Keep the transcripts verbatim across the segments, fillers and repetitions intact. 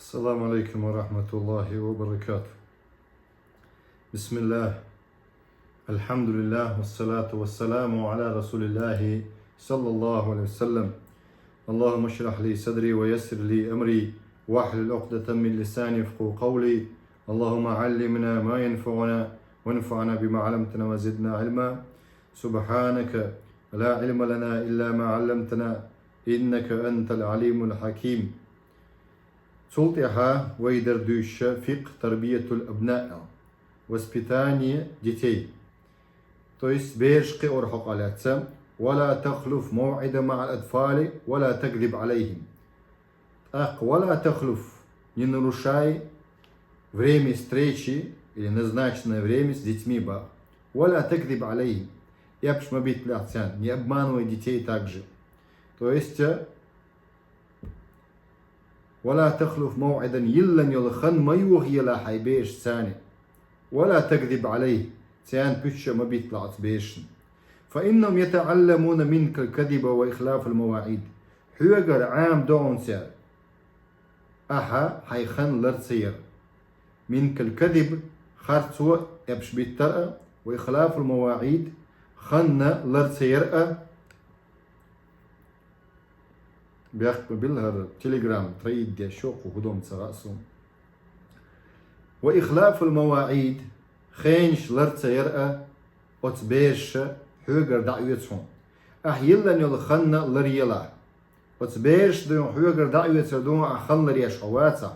السلام عليكم ورحمة الله وبركاته. بسم الله. الحمد لله والصلاة والسلام على رسول الله صلى الله عليه وسلم. اللهم اشرح لي صدري ويسر لي أمري واحلل عقدة من لساني يفقهوا قولي. اللهم علمنا ما ينفعنا وانفعنا بما علمتنا وزدنا علما. سبحانك لا علم لنا إلا ما علمتنا إنك أنت العليم الحكيم. Цул тӀаьхьа вай дара дуьйцуш фикъхӀ тарбиятул абнаъ, воспитание детей. То есть бераш кхиор хьокъал яц. ولا تخلف موعدا مع الأطفال ولا تكذب عليهم. ТӀаккха ولا تخلف, не нарушай время встречи или назначенное время с детьми бах. ولا تكذب عليهم. Эпаш ма битталахь царна, не обманывай детей также. То есть, э, ولا تخلف موعدا, йиллина йола хан ма йохаелахь хьайн берашца. ولا تكذب عليه, царна пуьчаш ма битталахь оцу берашна. فإنهم يتعلمون منك الكذب وإخلاف المواعيد. Хьоьгара Ӏамадо хьуна цара ахьа хьайн хан лар ца яр. منك الكذب, харцо эпаш биттар а, وإخلاف المواعيد, хан лар ца яр а. Бехк ма билла, хӀара Telegram троить деш йоах, кху хӀу дом ца хаьа суна. وإخلاف المواعيد, хенаш лар ца яр а оцу бераша хьоьгара дӀаоьцу хьуна. Ахьа йиллина йолу хан лар елахь. Оцу бераша дуьйна хьоьгара дӀаоьцур дуьйна ахьа хан лар еш хьо вацахь,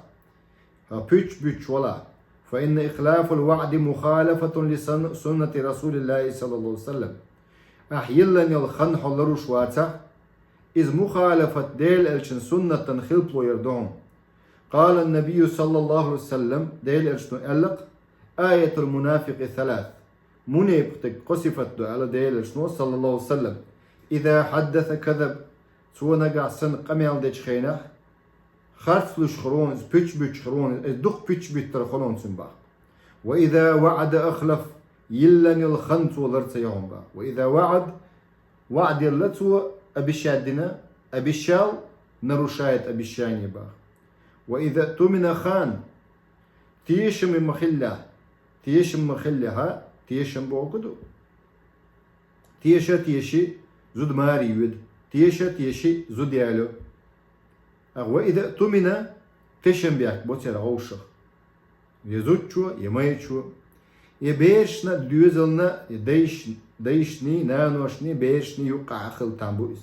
хьо пуьчаш буьттуш валахь. فإن إخلاف الوعد مخالفة لسن-, سنة رسول الله صلى الله عليه وسلم. Ахьа йиллина йолу хан хьо ларуш вацахь, иза мухалафат, Делан элчан суннатан хилпало яр ду хьуна. قال النبي صلى الله عليه وسلم, Делан элчано аьлла-кх: آية المنافق ثلاث. Мунепакъ стеган кхо сифат ду аьлла Делан элчано, صلى الله عليه وسلم. إذا حدث كذب, цо нагахь санна къамел дечу хенахь харц луш хир ву, иза пуьчаш буьттуш хир ву, иза дукха пуьчаш буьттур хир ву цуьнан бах. وإذا وعد أخلف, йиллина йолу хан цо лар ца яр хьуна бах. وإذا وعد, ваӀда елла цо, обещать дина, обещал, нарушает обещание бах. وإذا اؤتمن خان, тешаме ма хиллехь, тешаме ма хиллехь, тешам бохург ду. Теша а теши, зуда маре йоьду. Теша а теши, зуда яло. А وإذا اؤتمن, тешнабехк бо церан гӀовшах. Я зудчо, я майрачо. Я берашна, доьзална, я дайш-, дайшний, наношний, берашний юккъахь хила там бу иза.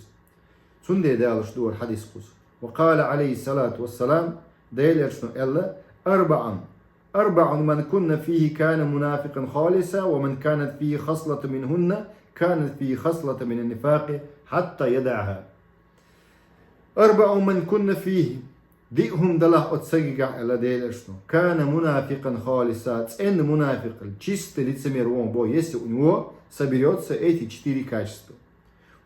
Цундела далуш ду хӀара хьадис кхуза. وقال عليه الصلاة والسلام, Делан элчано аьлла: أربع، أربع من كن فيه كان منافقا خالصا، ومن كانت فيه خصلة منهن كانت فيه خصلة من النفاق حتى يدعها. أربع من كن فيه, диъ хӀума далахь оцу сагигахь, аьлла Делан элчано, كان منافقا خالصا, цӀена мунафикъ, чистый лицемер ву бо, если у него соберётся эти четыре качества.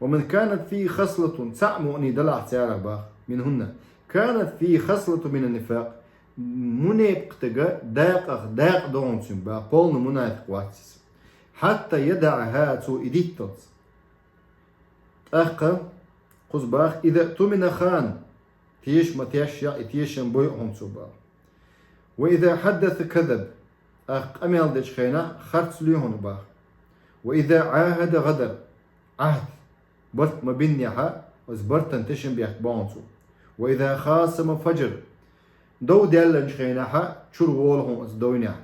ومن كانت فيه خصلة, цхьаъ мукъане далахь царах бах, منهن, كانت فيه خصلة من النفاق, мунепакъ стеган дакъах дакъа ду хьуна цуьнан бах, полный мунафикъ вац иза. حتى يدعها, цо и дитталц. ТӀаккха кхуза бах: إذا اؤتمن خان, теша ма тешшехь, и тешам бойъу хьуна цо бах. وإذا حدث كذب, тӀаккха къамел дечу хенахь харц луьй хьуна бах. وإذا عاهد غدر, Ӏахьд, барт ма биннехь, оцу бартан тешнабехк бу хьуна цо. وإذا خاصم فجر, дов даьллачу хенахь чур волу хьуна оцу довнехь.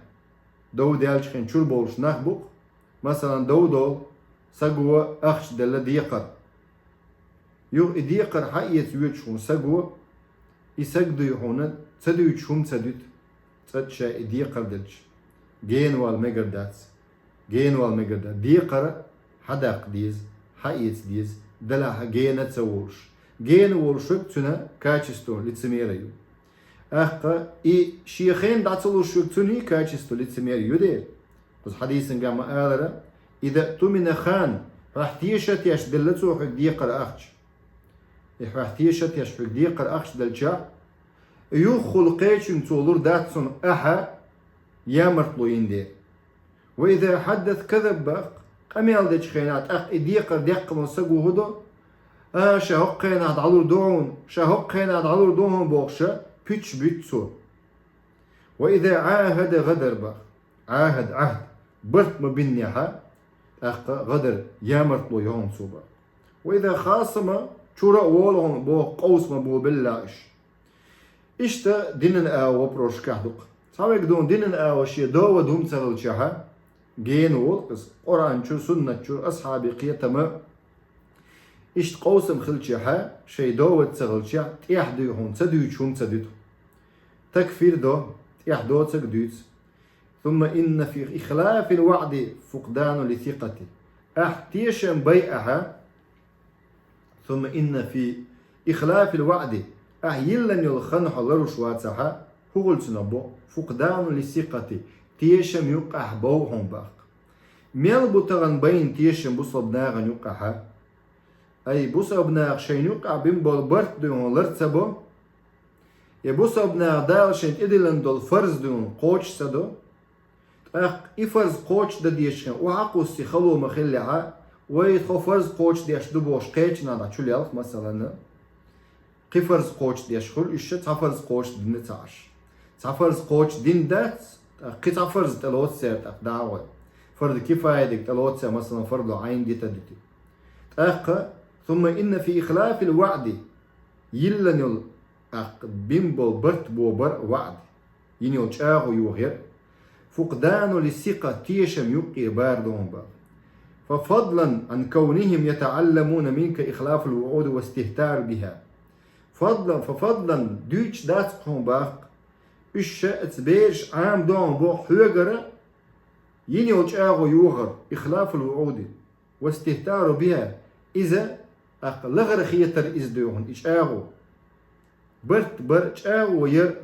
Дов даьллачу хенахь чур болуш нах бу-кх. Масалан, дов долу саго ахча делла декхар. Юха и декхар схьаэца воьдуш хьуна саго, и саг дуй хьуна ца дуьйцуш хӀума ца дуьту, цкъа ша и декхар делча. Генавала мегар дац. Генавала мегар дац. Декхар схьадаккха деза, схьаэца деза, делахь гена ца волуш. Гена волуш верг цуьнан качество лицемера ю. ТӀаккха и шен хенахь дӀа ца луш верг цуьнан качество лицемер ю дела. Кхуза хьадисан чохь ма-аллара: إذا اؤتمن خان, хьох теша а тешна делла цо хьоьга декхар, ахча. И хьох теша а тешна хьоьга декхар, ахча делча, юххехула кхечуьнга цо лур дац цунна ахьа ямартло йина дела. وإذا حدث كذب бах, къамел дечу хенахь тӀаккха и декхар деккхина волу саго хӀун до? А, ша хӀокху хенахь дӀалур ду хьуна, ша хӀокху хенахь дӀалур ду хьуна бохуш, пуьчаш буьтту цо. وإذا عاهد غدر бах. Ӏахад, Ӏахд. Барт ма биннехьа, тӀаккха гӀадар, ямартло йо хьуна цо бах. وإذا خاصم чура а волу хьуна боху, къовса ма бо белла иш. Иштта динан агӀо вопросашкахь ду-кх. Цхьаверг дуьйна динан агӀо шен довод хӀума ца хилчахьа, гена волу иза, Къуръан чуьра, суннат чуьра, асхьабийн кхетама, иштта къовсам хилчахьа, шайн довод ца хилчахь, тӀехь дуй хьуна, ца дуьйцуш хӀума ца дуьту. Такфир до, тӀехь доцург дуьйцу. ثم إن في إخلاف الوعد فقدان للثقة. Ахь тешам бай ахьа, ثم إن في إخلاف الوعد, ахь йиллина йолу хан хьо ларуш вацахьа, хӀун хуьлу цунах бо, فقدان للثقة, тешам юккъехь бов хьуна бах. Мел бу тахана байна тешам бусалба нахана юккъехьа? Ай, бусалба наха шайна юккъехь бина болу барт дуй хьуна лар ца бо? Я бусалба наха Дала шайна тӀедиллина долу фарз дуй хьуна кхочуш ца до? ТӀаккха и фарз кхочушдан дезаш хилла, охьа а кхуссий хало ма хиллехьа, вай тхо фарз кхочушдеш ду бохуш кхечанхьа дӀа чу лелха, масалан, кхин фарз кхочушдеш хуьлу уьш, цхьа фарз кхочушдина ца Ӏаш. Цхьа фарз кхочушдина дац, тӀаккха кхин цхьа фарз тӀелоцу цара тӀаккха дӀа а гӀой. Фарз кифаядиг тӀелоцу цара, масалан, фарзу Ӏайн дита а дити. ТӀаккха, ثم إن في إخلاف الوعد, йиллина йолу, тӀаккха бина болу барт бо бара ваӀд. Йина йолу чӀагӀо йохар, فقدان للثقة, тешам юккъе бар ду хьуна бах. ففضلا عن كونهم يتعلمون منك إخلاف الوعود والاستهتار بها. فضلا, ففضلا, дуьйцуш дац-кх хьуна бах, уьш ша аца бераш Ӏама ду хьуна боху хьоьгара, йина йолу чӀагӀо йохар, إخلاف الوعود والاستهتار بها, иза, тӀаккха лахара хетар иза дуй хьуна, и чӀагӀо. Барт бар чӀагӀо яр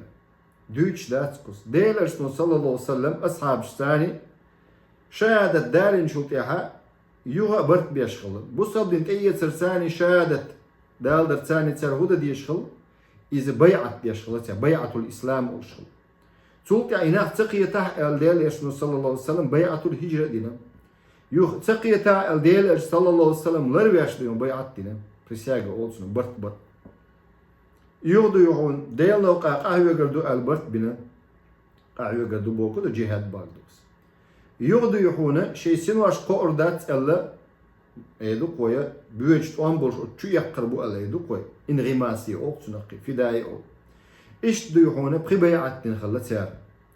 дуьйцуш дац кхуза. Делан Элчано, саллаллаху Ӏалайхи ва саллам, асхьабаш царний шахӀадат далинчул тӀаьхьа юха а барт беш хилла. Бусалба дин тӀеэцар царний шахӀадат далар царний цара хӀун дан дезаш хилла? Иза байӀат деш хилла цара, байӀатул ислам олуш хилла. Цул тӀаьхьа и нах ца кхетахь аьлла, Делан Элчано, саллаллаху Ӏалайхи ва саллам, байӀатул хиджра а дина. Юха ца кхетахь аьлла, Делан Элчано, саллаллаху Ӏалайхи ва саллам, ларвеш дуй хьуна байӀат дина. Присяга олу цунах, барт бара. Юха дуй хьуна, Делан новкъа къахьоьгур ду аьлла барт бина. Къахьоьгур ду бохург ду, джихӀад бохург ду. Юха дуй хьуна, шайн синош кхоор дац аьлла, эр ду-кх вай, боьдуш тӀом болуш оцу чу эккхар бу аьлла, эр ду-кх вай, инхимаси олу цунах, фидаи олу. Иштта дуй хьуна, пхи байӀат дина хилла цара.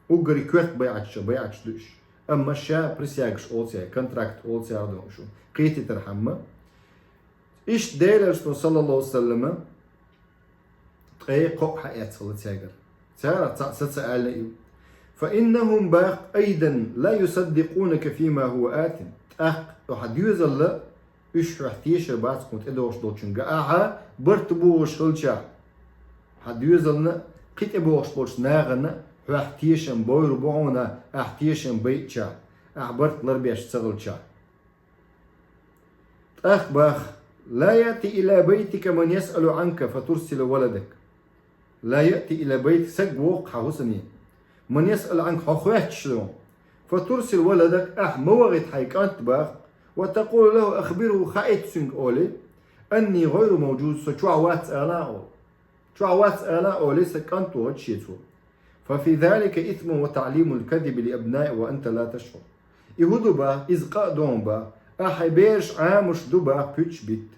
Уггаре коьрта байӀаташ, байӀаташ ду уьш. Амма ша присягаш олу цара, контракт олу цара ду уьш. Кхетийтархьама. Иштта Делан Элчано, саллаллаху Ӏалайхи ва саллама, ткъе кхоъ хьаэцна хилла цаьргара. Царах цхьаъ саца аьлла и ю. فإنهم бах أيضا لا يصدقونك فيما هو آت. ТӀаккха хьан доьзалла уьш хьох тешар бац хьуна тӀедогӀуш долчуьнга ахьа барт бохуш хилчахь. Хьан доьзална кхин тӀебогӀуш болчу нахана хьох тешам бойр бу хьуна, ахь тешам байчахь, ахь барт ларбеш ца хилчахь. ТӀаккха бах: لا يأتي إلى بيتك من يسأل عنك فترسل ولدك. لا يأتي إلى بيتك, саг воккху хьан хӀусане. من يسأل عنك, хьо хоьттуш ду. فترسل ولدك, ахь ма вахийта хьайн кӀант бах. وتقول له أخبره, хаийта цуьнга олий. أني غير موجود, со чохь вац ала олий. Чохь вац ала олий, сан кӀант ву хьо шеца. ففي ذلك إثم وتعليم الكذب لأبنائك وأنت لا تشعر. И хӀун ду бах, иза къа а ду хьуна бах, ахь хьайн бераш Ӏамош ду бах пуьчаш битта.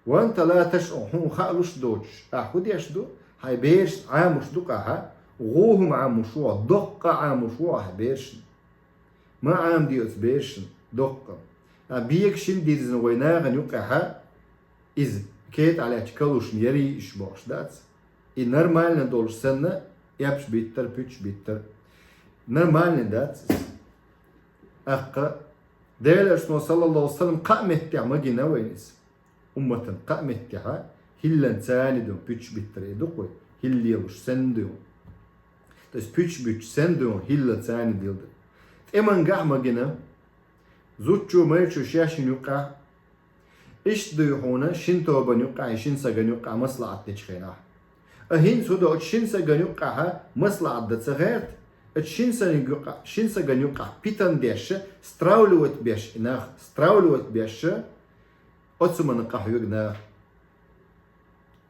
وأنت لا تشعر, хьуна хаалуш а доцуш, ахь хӀун деш ду, хьайн бераш Ӏамош ду-кх ахьа, гӀо хӀума Ӏамош ву хьо, доккха къа Ӏамош ву хьо хьайн берашна. Ма Ӏамаде оцу берашна доккха къа. Ахь бегаш шина дирзина вай нахана юккъехьа, иза кхета Ӏалаьча калушна ярий иш бохуш дац. И нормально долуш санна, эпаш биттар, пуьчаш биттар. Нормально дац иза. ТӀаккха Делан Элчано, саллаллаху Ӏалайхи ва саллам, кхаа меттехь ма гина вайна иза. Умматан кхаа меттехьа хӀилланца царна ду пуьчаш биттар, эр ду-кх вай, хӀилла лелош санна ду. То есть пуьчаш буьттуш санна ду, хӀилланца царна дилда. ТӀеман гахь ма гина, зудчо, майрачо шаьшшинна юккъехь, иштта дуй хьуна шина тобанна юккъехь, шина сагана юккъехь маслаӀат дечу хенахь. А хӀинца хӀун до, оцу шина сагана юккъехьа маслаӀат дан ца гӀерта, оцу шина сагана юккъехь, шина сагана юккъехь питана деш, стравливать беш и нах, стравливать беш, оцу хӀуманна къахьоьгу нах.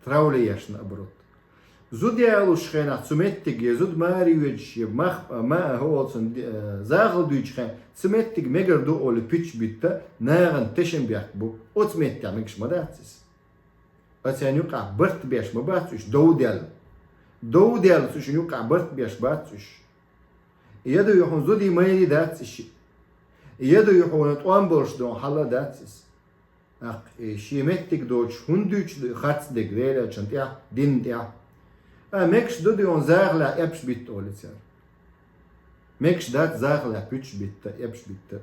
Травля еш, наоборот. Зуда ялуш хенахь цу меттиге, зуда маре йоьдуш, е мах, ма, хӀоцун, э, захал дуьйцуш хенахь, цу меттиг мегар ду олий пуьташ битта, нахана тешам бехк бу. Оцу меттехь мегаш ма дац иза. Оцу юкъахь барт беш ма бац уьш, дов даьлла. Дов даьлла цу шун юкъахь барт беш бац уьш. Я ду юхуна зуди майри дац иза шиъ. Я ду юхуна тӀом болуш дон хьала дац иза. ТӀаккха и шен меттиг доцуш хӀунда дуьйцуш ду и харц дерг Делан элчан тӀехь, динна тӀехь? А, мегаш ду дуьйна захалехь эпаш битта олий цара. Мегаш дац захалехь пуьташ битта, эпаш битта.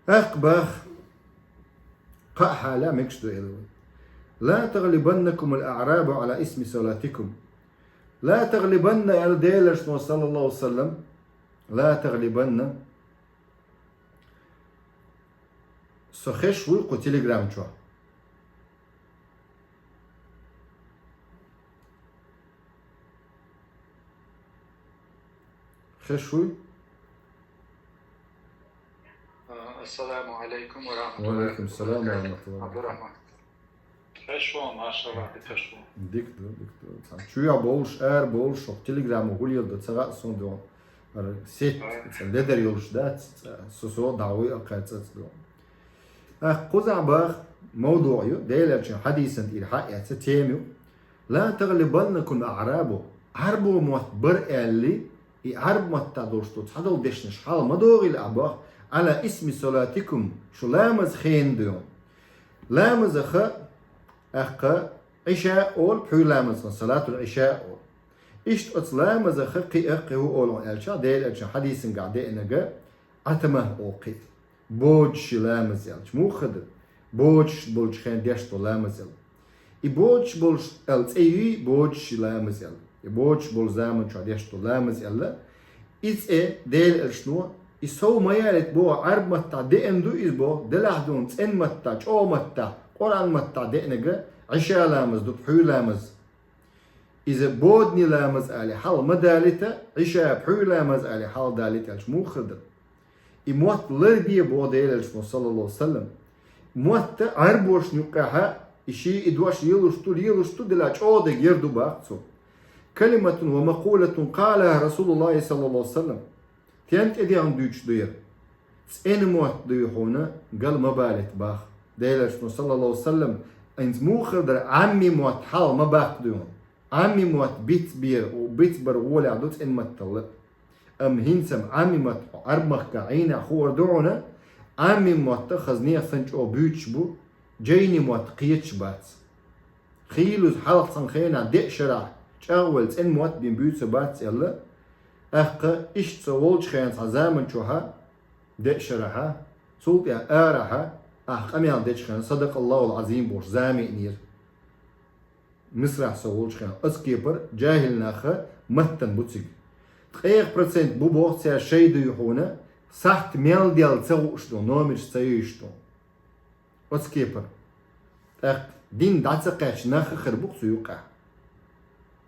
ТӀаккха бах, кхаа хьала мегаш ду аьлла вай. «لا تغلبنكم الأعراب على إثم صلاتكم». «لا تغلبن», аьлла Делан элчано, саллаллаху алейхи ва саллам. «لا تغلبن». Со хезаш вуй кху телеграм чохь? Хезаш вуй? Ассаламу алейкум ва рахматуллахи. Ва алейкум салам ва рахматуллахи. Абдурахман. Хезаш ву, машалла, хезаш ву. Дика ду, дика ду. Цхьана чу а болуш, ара болуш, хӀокху телеграмма гулъелла ду, ца хаьа суна ду. ХӀара сеть, цхьа ледар йолуш дац, цхьа со, со дӀа вуй а кхаьчна ду. ТӀаккха кхузахь бах, мавдуъ ю, Делан элчан хьадисан тӀера хьаэца тема ю. «لا تغلبنكم الأعراب». Ӏарбо мотт бара аьлла, и Ӏарб маттахь долуш ду цхьадолу дешнаш хьала ма догӀийла ахь бах, «على إثم صلاتكم», шу ламаз хенна дуьйна. Ламазах, тӀаккха, Ӏиша олу, пхьуьйламазах, салатул Ӏиша олу. Иштта оцу ламазах кхин а кхин хӀун олу аьлча, Делан элчан хьадисангахь деанарг, Ӏатама олу кхин а. Боцуш ламаз аьлча, муха хир ду? Боцуш болчу хенахь деш долу ламаз аьлла. И боцуш болуш аьлла цӀе юй, боцуш ламаз аьлла. И боцуш болу заман чохь деш долу ламаз аьлла. И цӀе Делан элчано, и сов ма ялийта боху, Ӏарб маттахь деана ду иза боху, делахь дуьйна цӀен маттахь, чӀогӀа маттахь, Къуръан маттахь деанарг Ӏиша ламаз ду, пхьуьйламаз. Иза бодани ламаз али хьала ма далийта, Ӏиша, пхьуьйламаз али хьала далийта аьлча, муха хир ду? И мотт ларбе боху Делан элчано, саллаллаху алейхи ва саллам. Мотт Ӏарбошна юккъехь, и шен и дош лелош ду, лелош ду, делахь чӀогӀа дерг яр ду бах цо. «كلمة ومقولة قالها رسول الله صلى الله عليه وسلم». Стен тӀедеана дуьйцуш ду яра? ЦӀена мотт дуй хьуна, гал ма балийта бах. Делан элчано, саллаллаху алейхи ва саллам, хӀинца муха хир дара, Ӏамми мотт хьала ма баккха дуй хьуна. Ӏамми мотт бицбер, бицбар гӀолехь ду цӀена маттал а. Амма хӀинца-м Ӏамми мотт Ӏарб-махкахь Ӏийнехь хуур ду хьуна, Ӏамми мотт хаза нехан санна чӀогӀа буьйцуш бу, жайни мотт кхеташ бац. Хийлаза хьалха цхьана хенахь деа шарахь чӀагӀвелла цӀена мотт бен буьйцур бац аьлла, тӀаккха иштта со волчу хенахь цхьа заман чохь деа шарахь, цул тӀаьхьа арахь, ахь къамел дечу хенахь, «Садакъаллахул Ӏазим» бохуш зама йиънера. Мисрахь со волчу хенахь, оцу кепара жахӀил нах маттана бу цига. Ткъех процент бу боху цара шайн дуй хьуна, сахьт мел делла ца хууш ду, номерш ца юьйш ду. Оцу кепара. ТӀаккха дин дӀа ца кхаьчча нах а хир бу-кх цу юккъехь.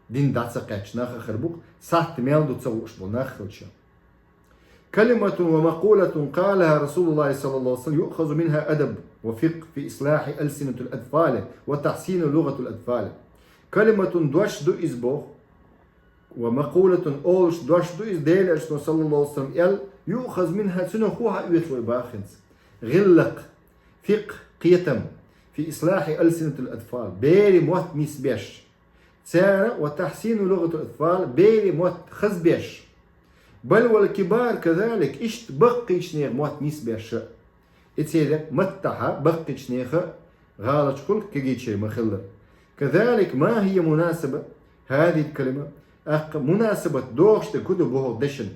Дин дӀа ца кхаьчча нах а хир бу-кх, сахьт мел ду ца хууш болу нах хилча. «كلمة ومقولة قالها رسول الله صلى الله عليه وسلم يؤخذ منها أدب وفقه في إصلاح ألسنة الأطفال وتحسين لغة الأطفال». «كلمة» дош ду иза боху. «ومقولة» олуш дош ду иза, Делан элчано, саллаллаху алейхи ва саллам, аьлла, «يؤخذ منها», цунах хӀун хьаоьцу вай бах хӀинца? ГӀиллакх, фикъхӀ, кхетам, «في إصلاح ألسنة الأطفال», берийн мотт нисбеш. Цара «وتحسين لغة الأطفال», берийн мотт хазбеш. «بل والكبار كذلك», иштта баккхийчу нехан мотт нисбеш а. И церан маттахь баккхийчу нехан гӀалаташ хуьлу кегийчеран ма-хиллара. «كذلك ما هي مناسبة هذه الكلمة؟» ТӀаккха мунасабат дохуш дерг хӀун ду боху дешан?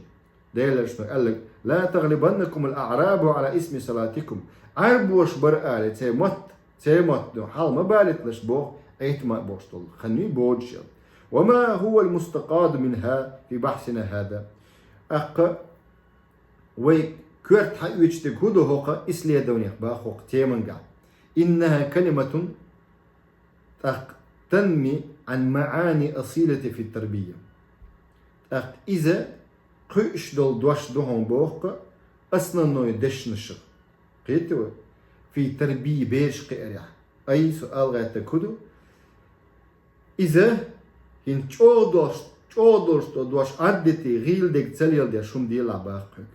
Делан элчано аьлларг: «لا تغلبنكم الأعراب على إثم صلاتكم». Ӏарбоша бара аьлла, церан мотт, церан мотт ду, хьала ма балийталаш боху, Ӏетама а бохуш долу хан юй боцуш аьлла. «وما هو المستقاد منها في بحثنا هذا؟» ТӀаккха вай коьрта хьаоьцуш дерг хӀун ду хӀокху исследованех бах, хӀокху темангахь? «إنها كلمة», тӀаккха, «تنمي عن معاني أصيلة في التربية». ТӀаккха иза кхуьуш долу дош ду хьуна боху-кх основной дешнашах. Кхетий вай? «في التربية», бераш кхиарехь. Ай, со ала гӀертарг хӀун ду? Иза ХӀинца чӀогӀа долуш, чӀогӀа долуш долу дош Ӏаддите гӀийла дерг ца леладеш хӀума делахь боху хьоьга.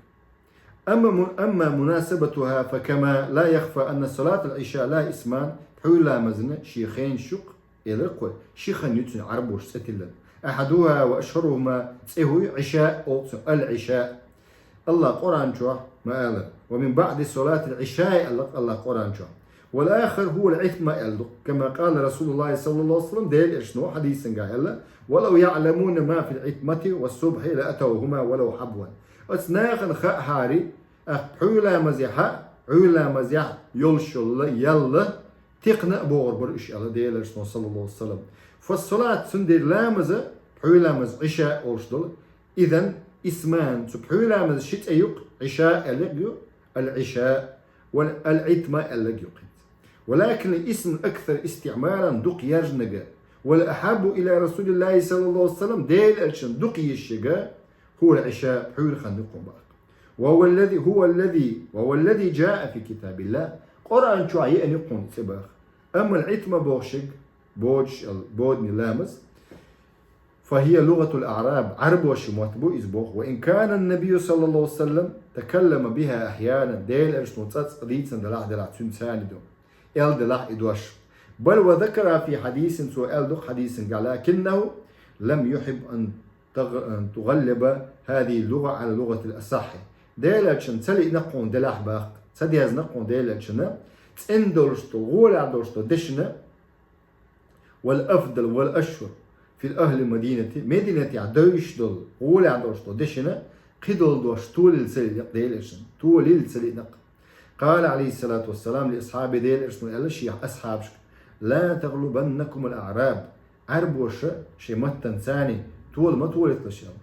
أما م-، أما مناسبتها فكما لا يخفى أن صلاة العشاء لها اسمان, пхьуьйра ламазна шен хенаш ю-кх, элира кхо, ши хан ю цуьнан Ӏарбоша цӀе тиллина. أحدها وأشهرهما, цӀе хӀун ю, Ӏиша олу цунна, العشاء. АллахӀа Къуръан чохь ма-аллара: ومن بعد صلاة العشاء аьлла АллахӀа Къуръан чохь. والآخر هو العتمة аьлла ду, كما قال رسول الله صلى الله عليه وسلم, Делан Элчано хьадисангахь аьлла: ولو يعلمون ما في العتمة والصبح لأتوهما ولو حبوا. Оцу нахана хаахьара, ахь пхьуьйра ламазехь а, Ӏуьйра ламазехь а йолуш йолу ял текхна а богӀур бара уьш аьлла Делан Элчано, саллаллаху алейхи ва саллям. فالصلاة, цундела ламаз, пхьуьйра ламаз, Ӏиша олуш долу, إذن اسمان, цу пхьуьйра ламазан ши цӀе ю-кх, Ӏиша аьлларг ю, العشاء, والعتمة аьлларг ю-кх. ولكن الاسم الأكثر استعمالا, дукха яржанарг, والأحب إلى رسول الله صلى الله عليه وسلم, Делан Элчанна дукха езарг, هو العشاء, пхьуьйра хан ю-кх боху. وهو الذي، هو الذي، وهو الذي جاء في كتاب الله, Къуръан чохь еана ю-кх хьуна цӀе боху. أما العتمة бохург, боданаш аьлла, боданан ламаз, فهي لغة الأعراب, Ӏарбошийн мотт бу иза боху. وإن كان النبي صلى الله عليه وسلم تكلم بها أحيانا, Делан Элчано цкъа-цкъа дийцина делахь, делахь цуьнан царна ду, аьлла делахь и дош. بل وذكرها في حديث, цо аьлла ду-кх хьадисангахь, لكنه لم يحب أن تغ-، أن تغلب هذه اللغة على اللغة الأصح. Делан Элчанна ца лиъна-кх хьуна делахь боху, ца дезна-кх хьуна Делан Элчанна цӀена долуш долу, гӀолехь долуш долу дешна, والأفضل والأشهر في أهل المدينة, Мединатехь девзаш долу, гӀолехь долуш долу дешна, кхидолу дош толийла ца лиъна-кх Делан Элчанна, толийла ца лиъна-кх. قال عليه الصلاة والسلام لأصحابه, Делан Элчано аьлла шен асхьабашка: لا تغلبنكم الأعراب, Ӏарбоша шайн маттана царна тола ма толийталаш аьлла,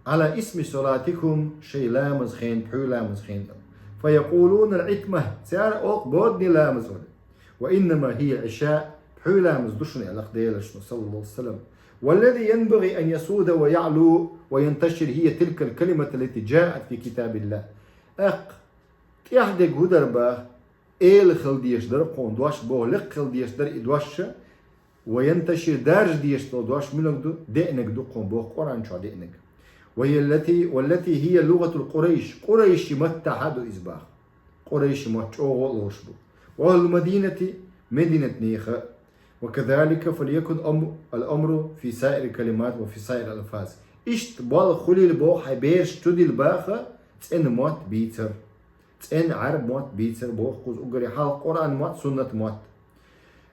على اسم صلاتكم, шайн ламазан хенан, пхьуьйра ламазан хенан. فيقولون العتمة, цара олу-кх боданан ламаз аьлла. وإنما هي العشاء, пхьуьйра ламаз ду шуна аьлла-кх Делан Элчано, саллаллаху алейхи ва саллям. والذي ينبغي أن يسود ويعلو وينتشر هي تلك الكلمة التي جاءت في كتاب الله. ТӀаккха тӀехь дерг хӀун дара боху, эла хила дезаш дара кхунна дош боху, лекха хила дезаш дара и дош, وينتشر, даржа дезаш долу дош муьлха ду, деанарг ду кхунна боху, Къуръан чохь деанарг. وهي التي، والتي هي لغة القريش, къурайшийн маттахь а ду иза боху. Къурайшийн мотт чӀогӀа а лоруш бу. وأهل المدينة, Мединатан нехан а. وكذلك فليكن أم-، الأمر في سائر الكلمات وفي سائر الألفاظ. Иштта болх хуьлийла боху хьайн бераш чу дилла боху цӀена мотт бийцар. ЦӀена Ӏарб мотт бийцар боху кхуза уггаре хьалха, Къуръан мотт, суннат мотт.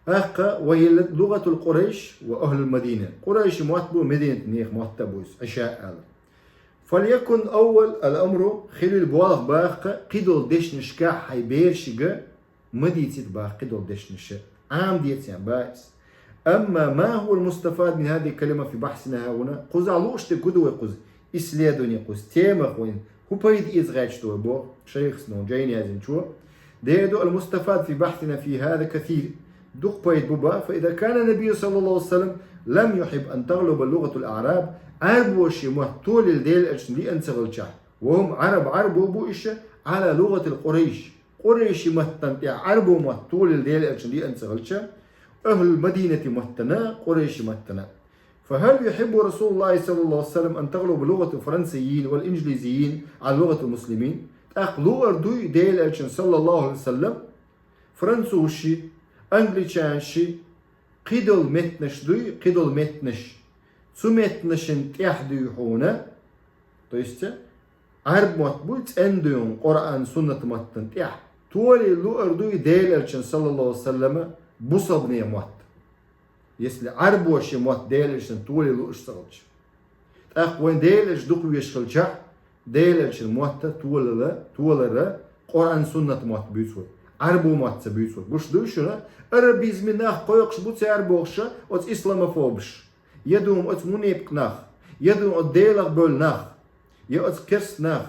ТӀаккха وهي لغة القريش وأهل المدينة. Къурайшийн мотт бу, Мединатан нехан мотт а бу иза, Ӏиша аьлла. فليكن أول الأمر, хуьлийла болх боху кхидолу дешнашкахь хьайн берашка ма дийцийта боху кхидолу дешнаш. Ӏамаде царна боху иза. أما ما هو المستفاد من هذه الكلمة في بحثنا هنا, кхузахь лууш дерг хӀун ду вай кхуза, исследовани кхуза, темах вайна хӀун пайда эца гӀерташ ду вай боху шайхо, ну, жайна яздинчо. Дера ду, المستفاد في بحثنا في هذا كثير. Дукха пайда бу боху, فإذا كان النبي صلى الله عليه وسلم لم يحب أن تغلب لغة الأعراب, Ӏарбошийн мотт толийла Делан Элчанна лиъна ца хилчахь, وهم عرب, Ӏарбо бу уьш, على لغة القريش, къурайшийн маттана тӀехь Ӏарбо мотт толийла Делан Элчанна лиъна ца хилча, أهل المدينة маттана, къурайшийн маттана. فهل يحب رسول الله صلى الله عليه وسلم أن تغلب لغة الفرنسيين والإنجليزيين على لغة المسلمين؟ ТӀаккха луур дуй Делан Элчанна, саллаллаху алейхи ва саллям, французаши, англичанаши, кхидолу меттанаш дуй, кхидолу меттанаш, цу меттанашна тӀехь дуй хьуна, то есть, Ӏарб мотт буй цӀена дуй хьуна Къуръан, суннат маттана тӀехь, толийла луур дуй Делан Элчанна, саллаллаху алейхи ва саллям, бусалба нехан мотт, если Ӏарбошийн мотт Делан Элчанна толийла лууш ца хилча. ТӀаккха вайн Делан Элча дукха везаш хилчахь, Делан Элчан мотт толийла, толийла Къуръан, суннат мотт буьйцу вай, Ӏарбо мотт ца буьйцу вай. Гуш дуй шуна, арабизми нах кхойкхуш бу цара бохуш оцу исламофобаш, я дуьйна оцу мунепкъ нах, я дуьйна оцу Делах бевлла нах, я оцу керста нах.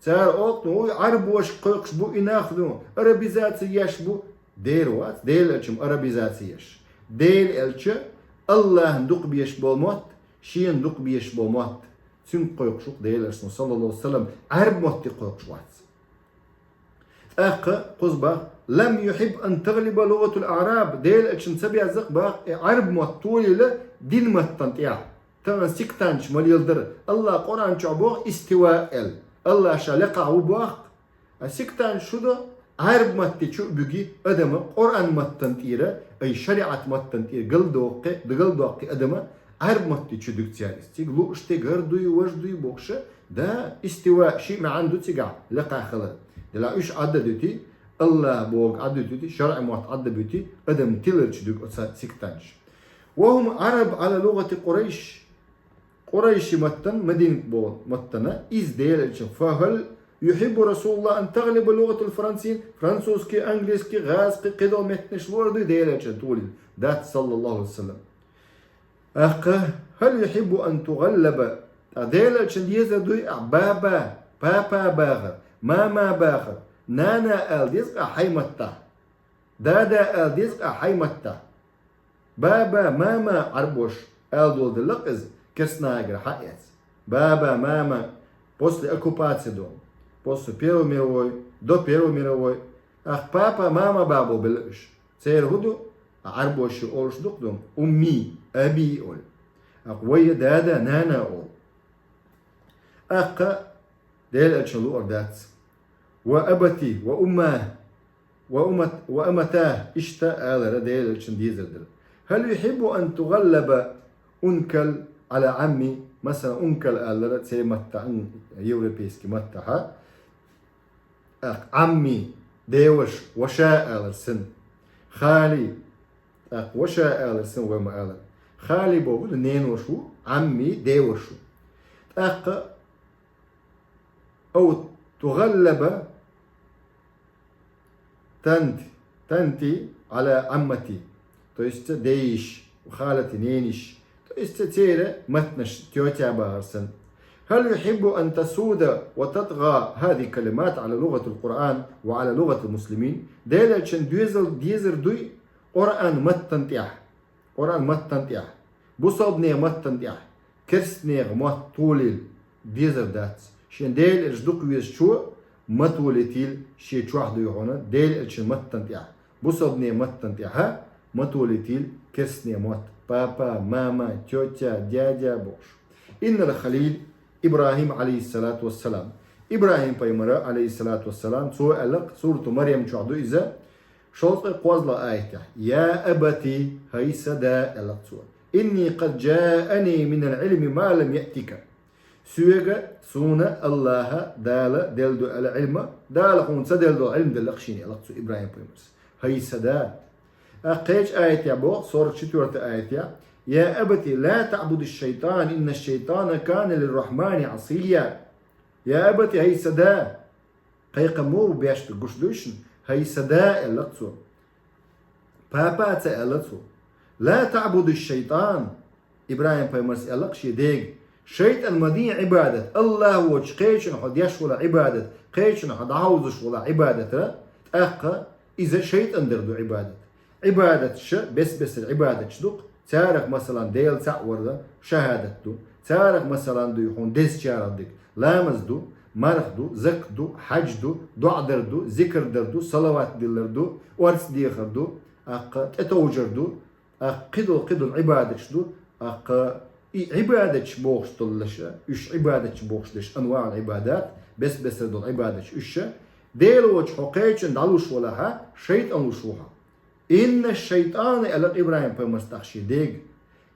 Цара олу-кх, ну, Ӏарбошка кхойкхуш бу и нах, ну, арабизаци еш бу. Дера вац Делан Элча-м арабизаци еш. Делан Элча Аллахьна дукха безаш болу мотт, шена дукха безаш болу мотт, цуьнга кхойкхуш ву-кх Делан Элча, ну, саллаллаху алейхи ва саллям, Ӏарб мотте кхойкхуш вац. ТӀаккха кхуза боху: لم يحب أن تغلب لغة الأعراب, Делан Элчанна ца безза-кх боху и Ӏарб мотт толийла дин маттана тӀехь. Тахана сектанташ ма леладара. АллахӀа Къуръан чохь боху истива аьлла. АллахӀ ша лекхахь ву боху. А сектанташ шу до, Ӏарб матте чу а буьгу адама Къуръан маттана тӀера, ай шариӀат маттана тӀера галдоккху, галдоккху адама Ӏарб матте чу дуьгу цара иза. Цига лууш стеган хӀара дуй, важа дуй бохуша, да, истива ши маьӀна ду цигахь лекха хилар. Делахь уьш Ӏадда дуьти, АллахӀ боху Ӏадда дуьти, шарӀи мотт Ӏадда буьти, адам тиларчу дуьгу оцу сектанташ. وهم عرب على لغة قريش. Къурайши маттана, Мадинат боху маттана, иза Делан элчан. فهل يحب رسول الله أن تغلب لغة الفرنسيين؟ Французский, английский, гӀазкхи, кхидолу меттанаш лор дуй Делан элчан толийла? Дац, саллаллаху алейхи ва саллям. ТӀаккха, هل يحب أن تغلب؟ ТӀаккха Делан элчан дезар дуй, а, баба, папа бахар, мама бахар, нана ала деза, а, хьайн маттахь. Дада ала деза, а, хьайн маттахь. Баба, мама, Ӏарбоша ала долу делла иза, керстанагара хьаэца. Баба, мама, после оккупации до, после Первой мировой, до Первой мировой. Ах, папа, мама бабо белла уьш. Церан хӀун ду? А Ӏарбоша олуш ду-кх ду, умми, аби олу. Ах, вай дада, нана олу. Аккха Делан элчан луъар дац. Ва абати, ва умма, ва умат-, ва амата, иштта алара Делан элчан дезар дара. هل يحب أن تغلب أنكل على عمي؟ Масала, ункал алара церан маттахь, м, европейский маттахьа. Ах, Ӏамми, деваш, ваша алар сан. Хали, ах, ваша алар сан, вай ма алар. Хали боху ду, ненош ву, Ӏамми, деваш ву. ТӀаккха أو تغلب تنت-، تنتي على عمتي. То есть, дейиш, халати, нениш. То есть, церан маттанаш, тетя бахар сан. هل يحب أن تسود وتطغى هذه الكلمات على لغة القرآن وعلى لغة المسلمين؟ Делан элчан дезал-, дезар дуй Къуръан маттана тӀехь. Къуръан маттана тӀехь, бусалбанийн маттана тӀехь, керстанехан мотт толийла дезар дац. Шен Делан элча дукха везачо ма толийтийла шен чохь дуй хьуна Делан элчан маттана тӀехь, бусалбанийн маттана тӀехьа ма толийтийла керстанехан мотт. Папа, мама, тетя, дядя бохуш. إن الخليل إبراهيم عليه الصلاة والسلام. ИбрахӀим пайхамара, алейхиссалату вассалам, цо аьлла, сурату Марьям чохь ду иза, шовзткъе кхозлагӀа аятехь: «Я абати, хӀай сан да», аьлла цо. «Инни къад джаани минал Ӏилми ма лам яътика». Соьга, суна, Аллаха, Дала делла ду аьлла Ӏилма, Дала хьуна ца делла долу Ӏилма делла шена, аьлла цо ИбрахӀим пайхамарс. ХӀай сан да. А кхечу аятехь боху, сорок четвёртый аятехь: «Я абати, ла таъбуди шайтан, инна шайтана кана лиррахмани асия». «Я абати, хӀай сан да». Кхайкхам муха беш ду гуш дуй шуна? «ХӀай сан да», аьлла цо. Папа ца аьлла цо. «Ла таъбуди шайтан». ИбрахӀим пайхамарс аьлла шен дега: «ШайтӀан ма де Ӏибадат, Аллах воцчу кхечунна хьо деш волу Ӏибадат, кхечунна хьо дӀахьовзуш волу Ӏибадата, тӀаккха иза шайтӀан дар ду Ӏибадат». Ӏибадаташ бес-бесара Ӏибадаташ ду-кх. Царах, масалан, Дела цхьаъ вар шахӀадат ду. Царах, масалан, дуй хьуна дезачарах дерг: ламаз ду, марха ду, закат ду, хьаьж ду, доӀа дар ду, зикр дар ду, салават диллар ду, орца дехар ду, аккха тӀетовжар ду, аккха кхидолу, кхидолу Ӏибадаташ ду, аккха и Ӏибадаташ бохуш долуш, уьш Ӏибадаташ бохуш дерш, анваӀул Ӏибадат, бес-бесара долу Ӏибадаташ уьш, Дела воцчу хьо кхечунна дӀалуш валахьа, шайтӀан луш ву хьо. «Инна шайтана», аьлла ИбрахӀим пайхамарс тӀаккха шен дега,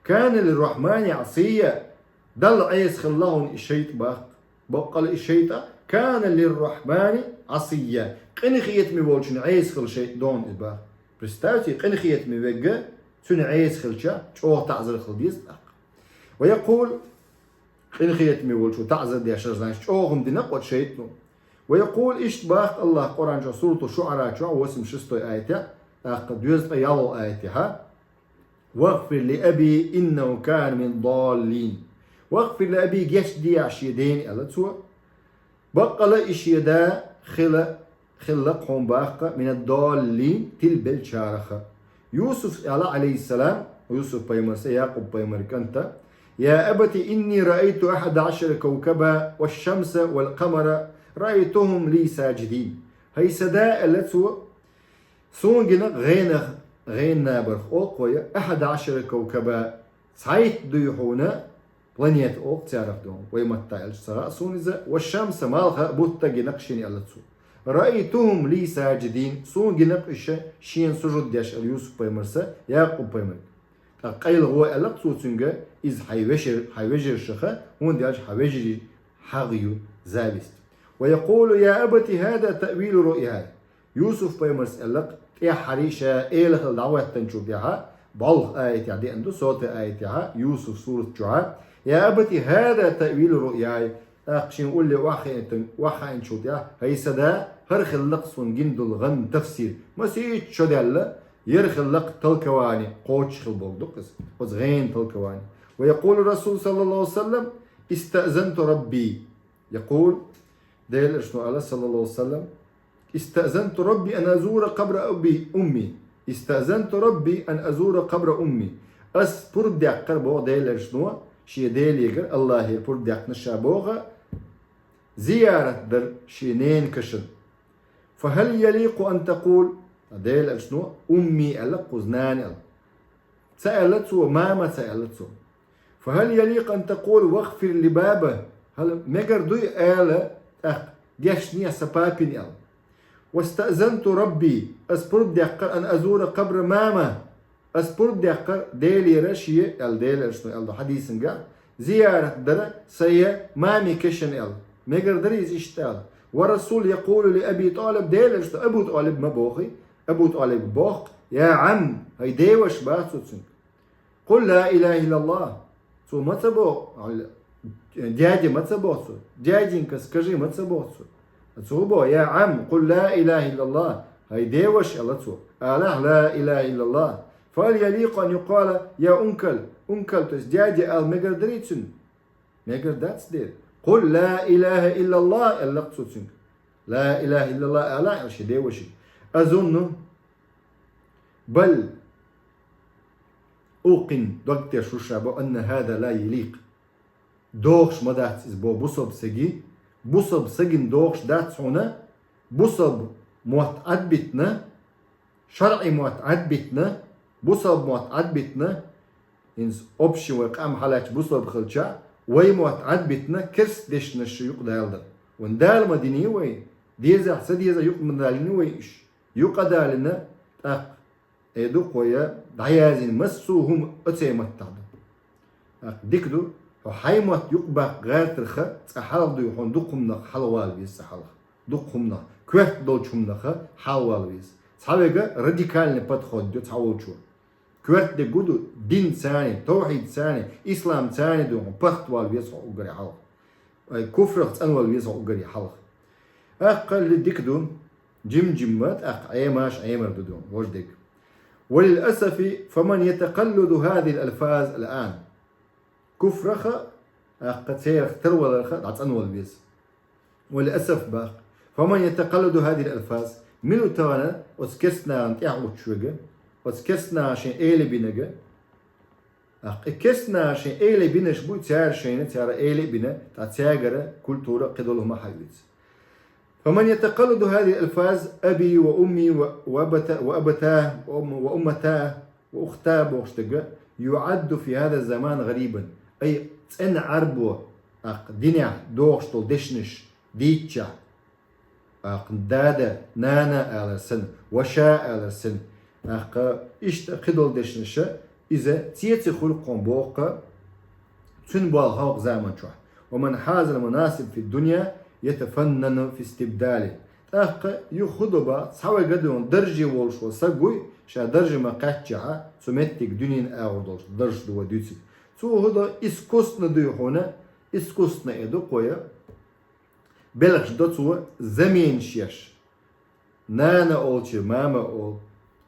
«кана лиррахмани асия», Далла Ӏеса хилла хьуна и шайтӀа баккха. Баккъала и шайтӀа «кана лиррахмани асия», къинхетаме волчунна Ӏеса хилла шайтӀа ду хьуна иза баккха. Представьте, къинхетаме верг цунна Ӏеса хилча, чӀогӀа таӀзар хила деза тӀаккха. Ва якъул, къинхетаме волчо таӀзар деш, значит, чӀогӀа хӀума дина оцу шайтӀано. Ва якъул, иштта баккха Аллах Къуръан чохь, сурату Шуъара чохь, восемьдесят шестой аятехь, тӀаккха доьзткъе ялхолгӀа аятехьа: «Вагъфир ли аби, иннаху кана мин даллин». «Вагъфир ли аби», гечдехьа шен дена, аьлла цо. Баккъала и шен да хила, хилла-кх хьуна баккха, мин даллин, тилбеллачараха. Юсуф аьлла, алейхиссалам, Юсуф пайхамарса, Якъуб пайхамар кӀанта: «Я абати, инни раайту ахада ашара кавкаба, ваш-шамса вал-къамара раайтухум ли саджидин». «ХӀай сан да», аьлла цо, «суна гина гӀенах, гӀеннабарх олу-кх вай, ахада ашара кавкаба, Цхьайтта дуй хьуна планета оха царах дуй хьуна. Вай матта аьлча ца гӀа суна иза. والشمس, малха, бутта гинакъ шийна аьлла цо. رأيتهم لي ساجدين, суна гинакъ иша шийна сужуд деш аьлла Юсуф пайхамарса Якъуб пайхамарга. ТӀаккха къайла гӀо аьлла цо цуьнга, иза хьай вежар, хьай вежаршаха, хӀунда аьлча хьай вежарий хьагӀ ю, зависть. ويقول: يا أبت هذا تأويل رؤياي. Юсуф пайхамарс аьлла, тӀеххьарий ша Эла хила дӀахӀоьттанчул тӀехьа, бӀолх аятехь деана ду, сота аятехьа, Юсуф сурат чухьа: يا أبت هذا تأويل رؤياي. ТӀаккха шен улле охьахаийтан-, охьахаийначул тӀехьа, хӀай са да, хӀара хилла-кх суна гина долу гӀан тафсир. Масийтта шо даьлла, яра хилла-кх толкование, кхочуш хила богу ду-кх иза. Оцу гӀенан толкование. ويقول الرسول صلى الله عليه وسلم: استأذنت ربي. يقول, Делан Элчано аьлла, саллаллаху алейхи ва саллям: استأذنت ربي أن أزور قبر أبي أمي. استأذنت ربي أن أزور قبر أمي. Ас пурба даьккхира боху Делан Элчано, шен Делегара, Аллахьера пурба даьккхина ша боху, зиярат дар шен ненан кашан. فهل يليق أن تقول, Делан Элчано, أمي аьлла кхуза, нана аьлла. Ца аьлла цо, мама ца аьлла цо. فهل يليق أن تقول: واغفر لبابا؟ ХӀара мегар дуй ала тӀаккха, гечде сан папина аьлла. واستأذنت ربي, ас пурба даьккхира, أن أزور قبر ماما. Ас пурба даьккхира Делера шен, аьлла Делан Элчано аьлла ду хьадисан тӀа, зиярат дара сан мамин кашан аьлла. Мегар дара иза иштта ала. والرسول يقول لأبي طالب, Делан Элчано Абу ТӀалиб ма бохий, Абу ТӀалиб боху: يا عم, хӀай деваш, боху цо цуьнга. قل لا إله إلا الله. Цо ма ца боху, дядя ма ца боху цо. Дяденька, скажи ма ца боху цо. Цо боху: يا عم, قل لا إله إلا الله. ХӀай деваш, аьлла цо. Алахь لا إله إلا الله. فهل يليق أن يقال يا أنكل, أنكل, то есть дядя ала мегар дарий цуьнан? Мегар дац дера. قل لا إله إلا الله, аьлла-кх цо цуьнга. لا إله إلا الله ала аьлла шен девашка. أظن, بل أوقن, дог теш ву ша боху, أن هذا لا يليق. ДогӀуш ма дац иза боху бусалба саги, бусалба сагина догӀуш дац хьуна, бусалба мотт Ӏадбитина, шарӀи мотт Ӏадбитина, бусалба мотт Ӏадбитина, хӀинца общий вай къам хьалаьцча бусалба хилча, вай мотт Ӏадбитина керста дешнаш юкъадалар. Вайн Дала ма динний вай, деза, ца деза юкъа ма далийний вай уьш. Юкъадалийна, тӀаккха, э, дукха вай дӀаяздина массо а хӀума оцу маттахь ду. ТӀаккха дика ду, хьо хьайн мотт юкъабаккха гӀертарх цкъа хьалха дуй хьуна дукха хӀуманах хьалавала веза цкъа хьалха. Дукха хӀуманах, коьрта долчу хӀуманах хьалавала веза. Цхьаверг радикальный подход ю цхьаволчо. Коьрта дерг хӀун ду, динца а, тавхьидца а, исламца а дуй хьуна пахтавала веза хьо уггаре хьалха. Ай, куфрах цӀанвала веза хьо уггаре хьалха. ТӀаккха ли дика ду, жим-жимма, тӀаккха Ӏемаш Ӏемар ду дуй хьуна, вождиг. وللأسف فمن يتقلد هذه الألفاظ الآن. Куфрах, тӀаккха церах тарваларх дӀацӀанвала веза. وللأسف боху. فمن يتقلد هذه الألفاظ. Мила ву тахана оцу керстанашна тӀаьхьа гӀуттуш верг, оцу керстанаша шайн эла бинарг? ТӀаккха и керстанаша шайн эла бинарш бу, цара шайна, цара эла а бина, тӀаккха цаьргара культура а, кхидолу хӀума а хьаоьцу. فمن يتقلد هذه الألفاظ أبي وأمي و-، وأبتا-، وأبتاه وأم-، وأمتاه وأختاه бохуш дерг, يعد في هذا الزمان غريبا. Ай, цӀена Ӏарбо, тӀаккха динехь догӀуш долу дешнаш дийцча, тӀаккха дада, нана алар санна, ваша алар санна, тӀаккха иштта кхидолу дешнаш, иза цеций хуьлу кхуьнан боху, цуьнан болу хьалха заман чохь. ومن حاز المناصب في الدنيا يتفنن في استبداله. ТӀаккха юха хӀун до боху, цхьаверг а дуй хьуна дарже волуш волу саг вуй, ша дарже ма-кхаьччехь, цу меттиг дуьненан агӀор долуш дарж ду вай дуьйцург. Цо хӀун до, искусственно дуй хьуна, искусственно э ду кхуьнан, белхаш до цо заменаш еш. Нана олучуьра мама олу,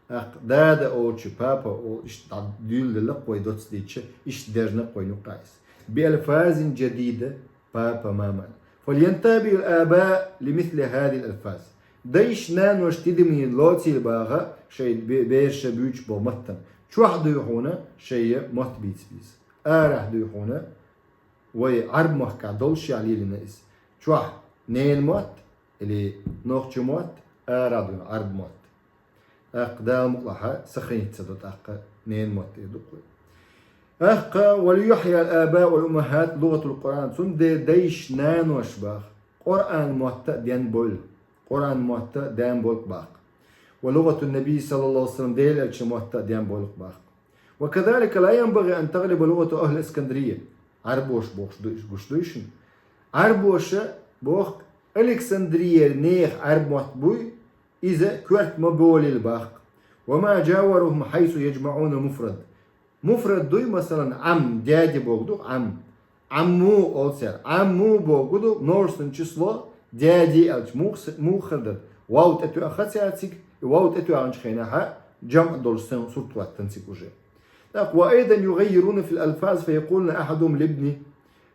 тӀаккха дада олучуьра папа олу, иштта дӀадуьйладелла-кх вай доцца дийцича, иштта дерзна-кх вайна юккъехь иза. بألفاظ جديدة, папа, мама. فلينتبه الآباء لمثل هذه الألفاظ. Дайша, наноша тидаме лоцийла боху шайн бе-, бераша буьйцуш болу маттана. Чохь дуй хьуна шайн мотт бийца беза. Арахь дуй хьуна вай Ӏарбойн махкахь долуш а лелийна иза. Чохь ненан мотт, или нохчийн мотт, арахь дуй Ӏарбойн мотт. ТӀаккха Дала мукъалахь сохранить ца до тӀаккха ненан мотт а ду кхуьнан. ТӀаккха: «وليحيى الآباء والأمهات لغة القرآن». Цундела дайша, наноша баха, Къуръан мотт а денна бойла. Къуръан мотт а денна болх баха. «ولغة النبي صلى الله عليه وسلم», Делан элчан мотт а денна болх баха. «وكذلك لا ينبغي أن تغلب لغة أهل الإسكندرية». Ӏарбоша бохуш ду, гуш дуй шуна? Ӏарбоша боху, Александриера нехан Ӏарб мотт буй, иза коьрта ма болийла баха. «وما جاورهم حيث يجمعون المفرد». Муфрад дуй, масалан, Ӏам, дядя боху ду, Ӏам. Ӏамму олу цара. Ӏамму боху ду, множественное число, дяди аьлча, мух-, муха хир дара? Вав тӀетоьуш ца яц цига, и вав тӀетоьхначу хенахь а, жамӀ долуш санна сурт хӀоттана цига уже. ТӀаккха: «وأيضا يغيرون في الألفاظ فيقولون أحدهم لابنه: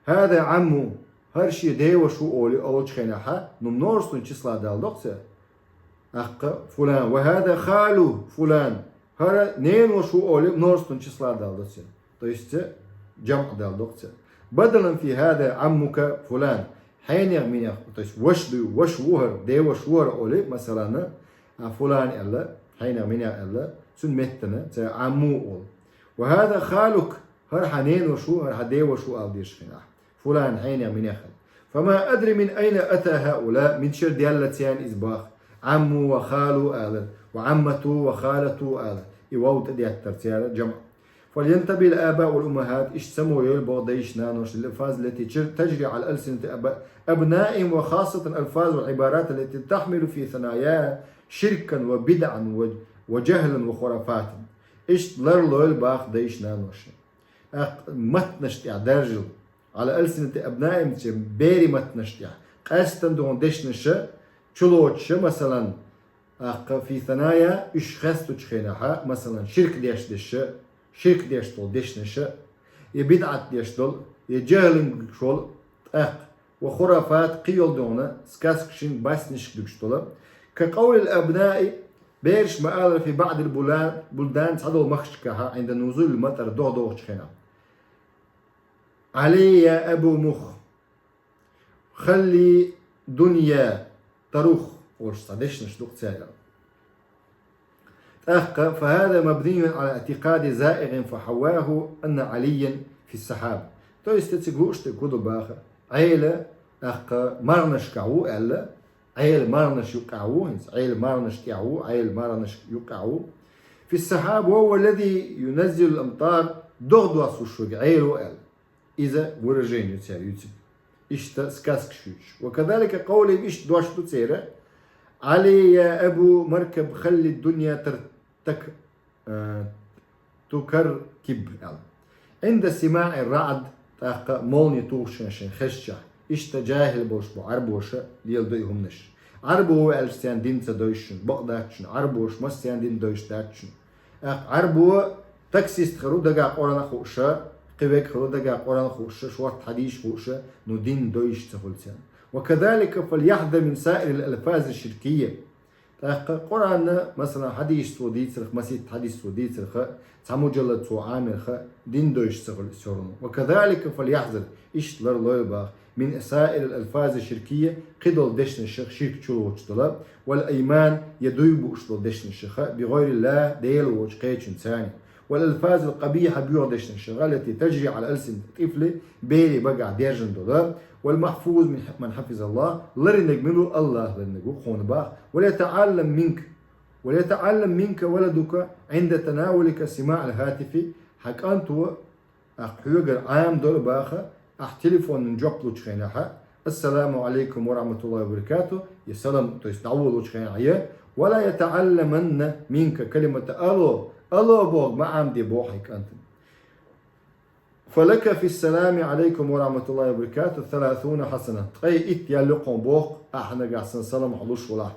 هذا عمو». ХӀара шен деваша ву олий олучу хенахь а, ну, множественное число далдо-кх цара. ТӀаккха: «فلان», «وهذا خال فلان». ХӀара неноша ву олий множественное число далдо цара. То есть, жамӀ далдо-кх цара. «بدلا في هذا عمك فلان». Хьенех-минех, то есть, ваша ду, ваша ву хӀара, деваша ву хӀара олий, масалан, а, фулан аьлла, хьенех-минех аьлла, цуьнан меттана цара Ӏамму олу. «وهذا خالك», хӀара хьан неноша ву, хӀара хьан деваша ву ала дезаш хенахь. Фулан хьенех-минех. «فما أدري من أين أتى هؤلاء», мичара даьлла царна иза баха. «Ӏамму ва халу» алар, «ва Ӏаммату ва халату» алар. И вав тӀедеттар цара жамӀ. «فلينتبه الآباء والأمهات», иштта само йойла боху дайша, наноша, «للألفاظ التي تجري على ألسنة أب-، أبنائهم، وخاصة الألفاظ والعبارات التي تحمل في ثناياها شركا وبدعا و-، وجهلا وخرافات». Иштта ларлойла баха дайша, наноша. ТӀаккха маттанаш тӀехь даржийла. «على ألسنة أبنائهم», берийн маттанаш тӀехь. Къаьсттина догӀун дешнаша, чулоцуша, масалан, тӀаккха «في ثناياها», уьш хестачу хенахь а, масалан, ширк деш дешша, ширк деш долу дешнаша, я бидӀат деш долу, я жаьхӀалин гуш волу, тӀаккха, «ва хурафат», кхин йолу догӀуна, сказкашин, баснишка дуьгуш долу. «كقول الأبناء», бераш ма-аллара, «في بعض البلدان», цхьадолу махкашкахь, «عند نزول المطر», догӀа догӀучу хенахь. «علي يا أبو مخ، خلي دنيا تروخ», олуш цхьа дешнаш ду-кх церан. ТӀаккха: «فهذا مبني على اعتقاد زائغ فحواه أن عليا في السحاب». То есть, цига лууш дерг хӀун ду баха? Ӏела, тӀаккха, марханашкахь ву аьлла, Ӏела марханаш юккъехь ву, хӀинца Ӏела марханаш тӀехь ву, Ӏела марханаш юккъехь ву. «في السحاب وهو الذي ينزل الأمطار», догӀа доссуш верг Ӏела ву аьлла. Иза выражение церан ю цига. Иштта сказкаш юьйцуш. «وكذلك قولهم», иштта дош ду церан: «علي يا أبو مركب خلي الدنيا تر-، تك-، э, تكركب», аьлла. «عند سماع الرعد», тӀаккха молния тухуш шайн хезчахь. Иштта жаьхӀил болуш бу Ӏарбоша леладо и хӀуманаш. Ӏарбо ву аьлча, царна дин ца дойшуш, бакъ дац шуна, Ӏарбоша массарна дин дойшуш дац шуна. ТӀаккха Ӏарбо таксист хир ву, дагахь Къуръан хууш, кхин верг хир ву, дагахь Къуръан хууш, шортта хьадисаш хууш, ну, дин дойшуш ца хуьлу царна. «وكذلك فليحذر من سائر الألفاظ الشركية». ТӀаккха Къуръанна, масалан, хьадисаш цо дийцарх, масийтта хьадис цо дийцарх, цхьа мужаллад цо Ӏамарх, дин дойшуш ца хуьлу всё равно. «وكذلك فليحذر», иштта ларлойла баха, «من سائر الألفاظ الشركية», кхидолу дешнашах, ширк чулоцуш долу, «والأيمان», я дуй бууш долу дешнашах, «بغير الله», Дела воцчу кхечуьнца, «والألفاظ القبيحة», боьха дешнашах, «التي تجري على ألسنة الطفل», берийн багахь дерзина долу, «والمحفوظ من ح-، من حفظ الله», ларинарг мила ву, АллахӀ ларинарг ву, кхунна баха, «وليتعلم منك، وليتعلم منك ولدك عند تناولك سماع الهاتف», хьан кӀанто, ахь хьоьгара Ӏамадо баха, ахь телефонан жоп лучу хенахь, «السلام عليكم ورحمة الله وبركاته», я салам, то есть дӀаволучу хенахь, я, «ولا يتعلمن منك كلمة ألو», «ألو» бохург ма Ӏамаде боху хьайн кӀантана. «فلك في السلام عليكم ورحمة الله وبركاته ثلاثون حسنة». Ткъе итт ял ю кхунна боху, ахь нагахь санна салам хьо луш валахь,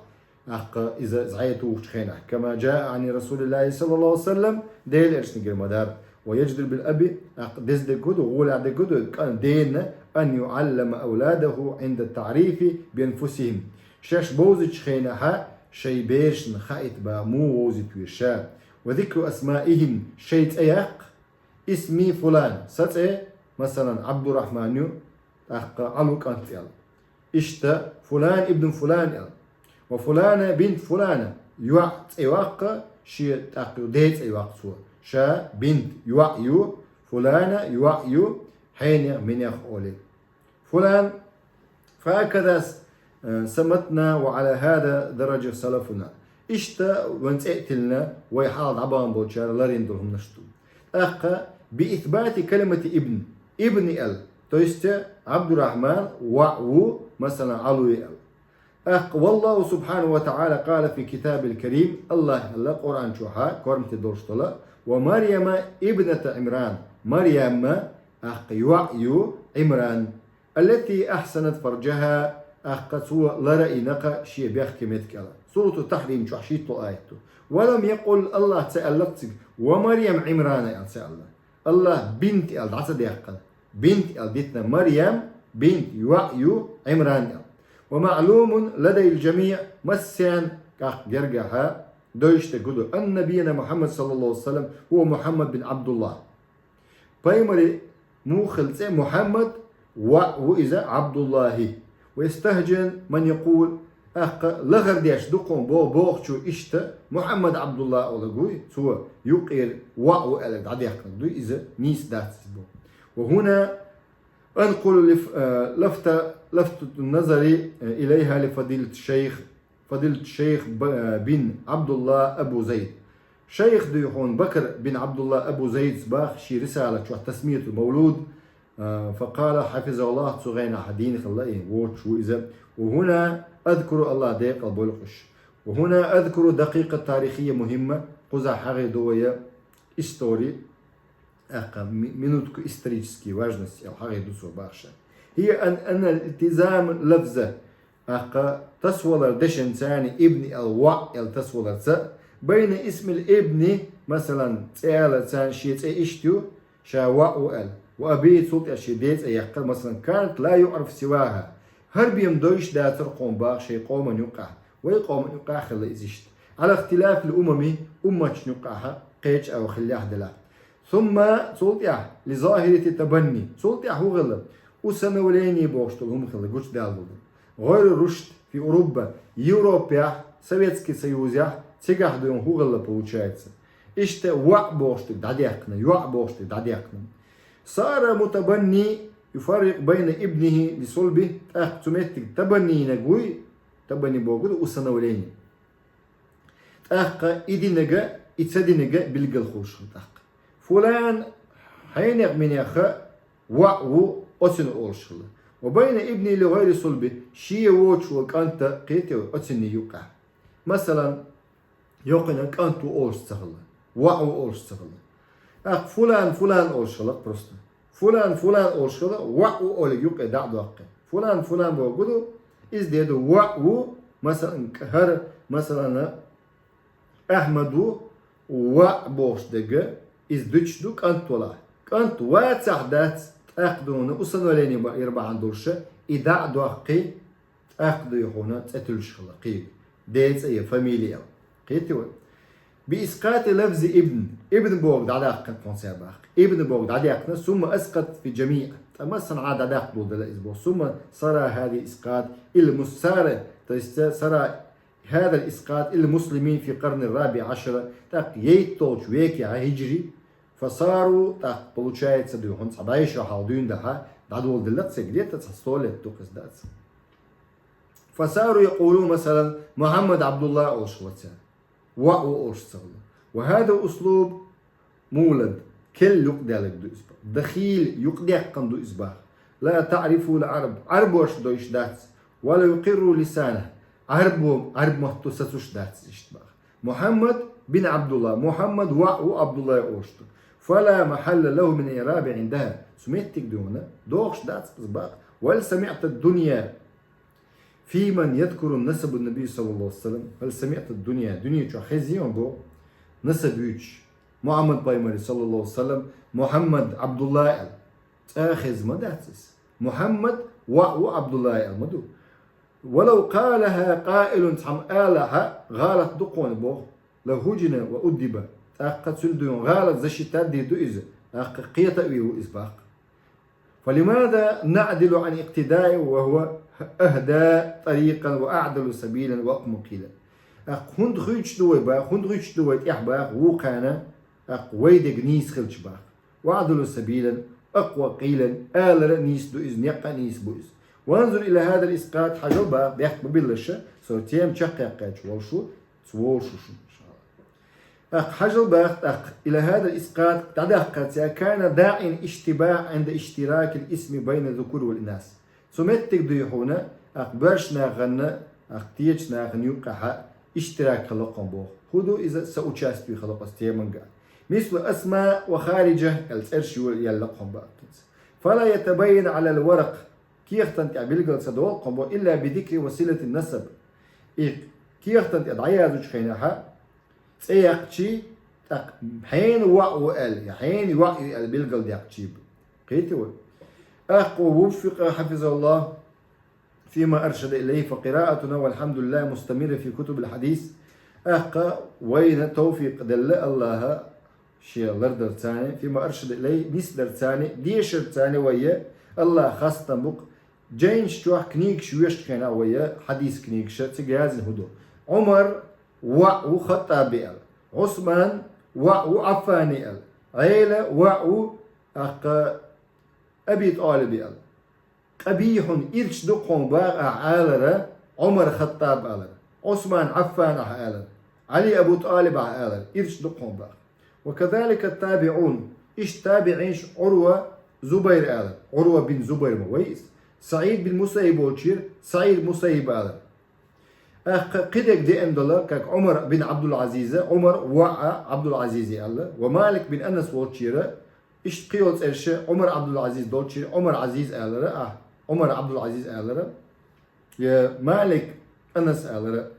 тӀаккха иза зӀе тухучу хенахь. «كما جاء عن رسول الله صلى الله عليه وسلم», Делан элчанагара ма-дарра. «ويجدر بالأب», тӀаккха деза дерг хӀун ду, гӀолехь дерг хӀун ду, кӀант, дена, «أن يعلم أولاده عند التعريف بأنفسهم». Шаьш бовзучу хенахь шайн берашна хаийта баха, муха вовзийта веза ша. «وذكر أسمائهم», шайн цӀе яккха, «اسمي فلان», сан цӀе, масалан, Ӏабдуррахьман ю, тӀаккха Ӏалу кӀант аьлла. Иштта «فلان ابن فلان» аьлла. «وفلانة بنت فلانة», йоӀ цӀе йоккху, шен тӀаккха ю ден цӀе йоккху цо. Ша бинт, йоӀ ю, فلان يوعي حينغ منغ أولي. فلان فهكذا س-، آه، سمتنا وعلى هذا درج سلفنا. Иштта вайн цӀе а тиллина, вай хьалха дӀабахана болчара ларийна долу хӀуманаш ду. ТӀаккха بإثبات كلمة ابن. Ибн аьлла. То есть Ӏабдуррахьман воӀ ву, масалан, Ӏалуй аьлла. ТӀаккха والله سبحانه وتعالى قال في كتابه الكريم, АллахӀа аьлла Къуръан чохьа, корматӀа долуш долу, ومريم ابنة عمران. Марьям, тӀаккха, йоӀ ю Ӏимран. التي أحصنت فرجها, тӀаккха цо лар а йина-кх шен бехке меттиг аьлла. Сурату Тахьрим чохь шийтталгӀа аят ду. ولم يقل, АллахӀа ца аьлла-кх цига, ومريم عمران аьлла ца аьлла. АллахӀа бинт аьлла дӀа ца даьккхина. Бинт аьлла дитина Марьям, бинт йоӀ ю Ӏимран аьлла. ومعلوم لدى الجميع, массарна тӀаккха гергахьа дойуш дерг хӀун ду, أن نبينا محمد صلى الله عليه وسلم هو محمد بن عبد الله. Пайхамара муха хилла цӀе Мухьаммад, воӀ ву иза ӀабдуллахӀи. ويستهجن من يقول, тӀаккха лахара деш ду-кх хьуна бо-, бохучо иштта, Мухьаммад ӀабдуллахӀ олург вуй, цо юккъера воӀ ву аьлларг дӀадаьккхинарг дуй, иза нийса дац иза боху. وهنا أنقل لف-, э, لفت-, لفت النظر, э, إليها لفضيلة الشيخ فضيلة الشيخ ب-, بن عبد الله أبو زيد. Шайх дуй хьуна Бакр бин ӀабдуллахӀ Абу Зайдас боху шен рисала чохь Тасмиятул Мавлуд, а, فقال حفظه الله, цу гӀенахь дийна хилла и, воцуш ву иза. وهنا أذكر, АллахӀ декъал бойла уьш. وهنا أذكر دقيقة تاريخية مهمة, кхузахь хьахийна ду вай истори, тӀаккха ми-, минутку исторической важности аьлла хьахийна ду цо боху ша. هي أن، أن الالتزام اللفظي, тӀаккха тасавалар дешан царна ибн аьлла, воӀ аьлла тасаваларца, بين اسم الابن, масалан, цӀе алар царна шен цӀе иштта ю, ша воӀ ву аьлла, وأبيه, цул тӀаьхьа шен ден цӀе яккхар, масалан, كانت لا يعرف سواها. ХӀара бен дойуш дацара кхунна боху шайн къоман юккъехь, вай къоман юккъехь хилла иза иштта. على اختلاف الأمم, умматашна юккъехь кхечу а хиллехь делахь. ثم, цул тӀаьхьа, لظاهرة التبني, цул тӀаьхьа хӀун хилла? Усыновление бохуш долу хӀума хилла, гучудаьлла долу. غير الرشد في أوروبا, Европехь, Советский Союзехь, цигахь дуй хьуна хӀун хилла получается? Иштта воӀ бохуш дерг дӀадаьккхина, йоӀ бохуш дерг дӀадаьккхина. صار متبني يفرق بين ابنه لصلبه, тӀаккха цу меттиг табаннинаг вуй, табанни бохург усыновление. ТӀаккха и динага, и ца динага билггал хуьлуш хилла тӀаккха. Фулан хьенех-минеха воӀ ву, оцунна олуш хилла. وبين ابنه لغير صلبه, шен воцуш волу кӀанта кхетий вай, оцунна юккъехь. Масалан, йоккхина кӀант ву олуш ца хилла, воӀ ву олуш ца хилла. ТӀаккха фулан, фулан олуш хилла просто. Фулан, фулан олуш хилла, воӀ ву олиг юккъе дӀа а доккхий. Фулан, фулан бохург ду, иза де ду, воӀ ву, масалан, хӀара, масалан, Ахьмад ву, воӀ бохуш дерг, иза дуьтуш ду кӀант валахь. КӀант вацахь дац, тӀаккха дуьйна усыновление ба-, яр бахьана долуш, и дӀа а доккхий, тӀаккха дуй хьуна цӀе туьллуш хилла кхин. Ден цӀе я, фамилия. Кхетий вай? بإسقاط لفظ ابن. Ибн бохург дӀадаьккхина кхунца боху. Ибн бохург дӀадаьккхина, ثم أسقط في الجميع. ТӀаккха массанхьа дӀадаккха долу дела иза боху. ثم سرى هذا الإسقاط إلى المس-, سرى, то есть سرى هذا الإسقاط إلى المسلمين في القرن الرابع عشر. ТӀаккха ейтталгӀачу векехь хьа хӀиджри, فصاروا, тӀаккха получается дуй хьуна цхьа бӀешо хьалха дуьйна дахьа, дӀадоладелла цига, где-то цхьа сто лет ду-кх иза дац. فصاروا يقولون, масалан, Мухьаммад ӀабдуллахӀ олуш хилла цара. ВоӀ ву олуш ца хилла. وهذا أسلوب مولد, керла юкъадаьлларг ду иза боху. دخيل, юкъадаьккхина ду иза боху. لا تعرفه العرب, Ӏарбоша дойуш дац. ولا يقره لسانه, Ӏарбо, Ӏарб матто сацуш дац иштта боху. Мухьаммад бин ӀабдуллахӀ, Мухьаммад воӀ ву ӀабдуллахӀ олуш ду. فلا محل له من الإعراب عندها. Цу меттиг дуьйна дохуш дац иза боху. وهل سمعت الدنيا فيمن يذكر نسب النبي صلى الله عليه وسلم؟ هل سمعت الدنيا, дуьне чохь хезний хьуна боху, насаб юьйцуш Мухьаммад пайхамаран, صلى الله عليه وسلم, Мухьаммад ӀабдуллахӀ аьлла? ЦӀа хеза ма дац иза. Мухьаммад воӀ ву ӀабдуллахӀ аьлла ма ду. ولو قالها قائل, цхьамма алахьа, гӀалат ду кхунна боху, لهجن وأدب, тӀаккха цуьнан дуьйна гӀалат защита дийр ду иза, тӀаккха кхета а вийр ву иза боху. فلماذا نعدل عن اقتدائه وهو أهدى طريقا وأعدل سبيلا وأقوم قيلا؟ ТӀаккха хӀунда хуьйцуш ду вай боху, хӀунда хуьйцуш ду вай тӀехь боху, вукхарна, тӀаккха вай дерг нийса хилча боху. وأعدل سبيلا, أقوى قيلا, алара нийса ду иза, некъа нийса бу иза. وانظر إلى هذا الإسقاط, хьажал бах, бехк ма биллалаш, со тема чакхъяьккхача волуш ву, цу волуш ву шуна, иншаАллахӀ. ТӀаккха хьажал бах, тӀаккха, إلى هذا الإسقاط, дӀадаккхарца, كان داعيا اشتباه عند اشتراك الاسم بين الذكور والإناث. Цу меттиг дуй хьуна, тӀаккха боьрша нахана, тӀаккха теча нахана юккъехьа иштирак хила кхуьн боху. ХӀун ду иза, соучаствие хила кхуьн теманга. مثل أسماء وخارجة, аьлла цӀераш ю-, яьлла кхуьн баккхинца. فلا يتبين على الورق, кехатан тӀехь билгал ца долу кхуьн бо, إلا بذكر وسيلة النسب. И кехатан тӀехь дӀаяздечу хенахьа, цӀе яьккхича, тӀаккха хьенан воӀ ву аьлла, я хьенан йоӀ ю аьлла билгал даьккхича бу. Кхетий вай? أخ ووفق حفظه الله فيما أرشد إليه، فقراءتنا والحمد لله مستمرة في كتب الحديث. أخ, вайна тавфикъ делла АллахӀа, шен лардарца, فيما أرشد إليه, нисдарца, дешарца вай, АллахӀ хастам бу-кх, жайнаш чохь книгаш вешачу хенахь вай, хьадис книгаш, цига яздина хӀун ду? Ӏумар воӀ ву ХаттӀаби аьлла, Ӏусман воӀ ву Ӏаффани аьлла, Ӏела воӀ ву, тӀаккха, Аби ТӀалиби аьлла. Къабихьун, ирча ду кхуьн бах ахь алара, Ӏумар ХаттӀаб алара, Ӏусман Ӏаффан ахь алара, Ӏали Абу ТӀалиб ахь алара, ирча ду кхуьн бах. وكذلك التابعون, иштта табиӀинаш Ӏурва Зубайр алара, Ӏурва бин Зубайр ма вай иза, СаӀид бин Мусайиб волчуьра, СаӀид Мусайиб алара. ТӀаккха кхидерг деана долу, как Ӏумар бин Ӏабдул-Ӏазиза, Ӏумар воӀа Ӏабдул-Ӏазизи аьлла, ва Малик бин Анас волчуьра, иштта кхин йолу цӀераш, Ӏумар Ӏабдул-Ӏазиз долчуьра, Ӏумар Ӏазиз алара, ахь, Ӏумар Ӏабдул-Ӏазиз алара, я Малик Анас алара.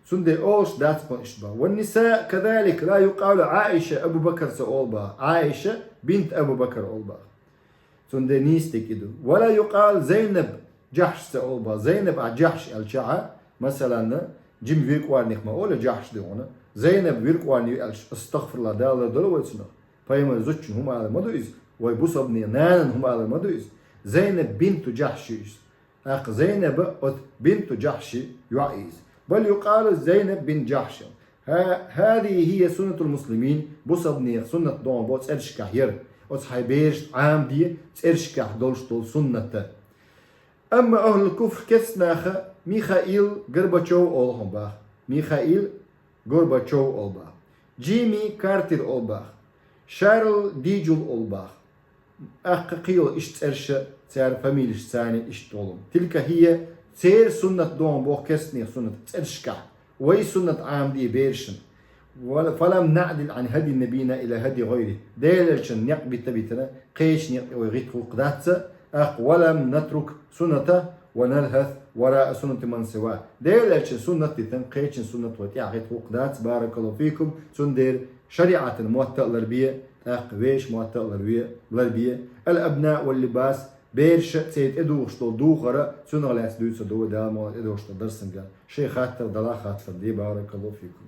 Цундела олуш дац кхуьн иштта бах. والنساء كذلك لا يقال عائشة أبو بكر ца олу бах. Ӏайша бинт Абу Бакр олу бах. Цундела нийса дерг и ду. ولا يقال زينب جحش ца олу бах. Зайнаб а Джахьш аьлча а, масалан, жима виркъорнех ма олу Джахьш ду хьуна. Зайнаб виркъорни ю аьлча, астагӀфируллахӀ, Дала лардойла вай цунах. Пайхамар зудчун хӀума алар ма ду иза, вай бусалбанийн нанан хӀума алар ма ду иза. Зайнаб бинту Джахьш ю иза. ТӀаккха Зайнаба оцу бинту Джахьши йоӀ иза. بل يقال زينب بنت جحش. ها-، هذه هي سنة المسلمين, бусалбанех суннат догӀун бо цӀерашкахь яра. Оцу хьайн бераш Ӏамаде цӀерашкахь долуш долу сунната. أما أهل الكفر, керста наха Михаил Горбачев олу хьуна бах. Михаил Горбачев олу бах. Джимми Картер олу бах. Шарл Диджул олу бах. ТӀаккха кхин йолу иштта цӀераш, церан фамилеш царна иштта долу. تلك هي, церан суннат догӀун боху керстанех суннат цӀерашкахь. Вай суннат Ӏамаде берашна. ولا، فلم نعدل عن هدي نبينا إلى هدي غيره. Делан элчанан некъ бита-битина, кхечу некъ тӀе вай гӀиттахь гӀуллакх дац, тӀаккха ولم نترك سنته ونلهث وراء سنة من سواه. Делан элчанан суннат дитина, кхечун суннат вай тӀаьхьа гӀиттахь гӀуллакх дац, بارك الله فيكم, цундела шариӀатан мотт а ларбе, тӀаккха вешан мотт а ларве-, ларбе. الأبناء واللباس, бераш а церан тӀедухуш долу духар а, цунах лаьцна дуьйцур ду вай Дала мукъ лахь тӀедогӀуш долу дарсангахь. Шайн хаттар далахь, хаттар де, بارك الله فيكم.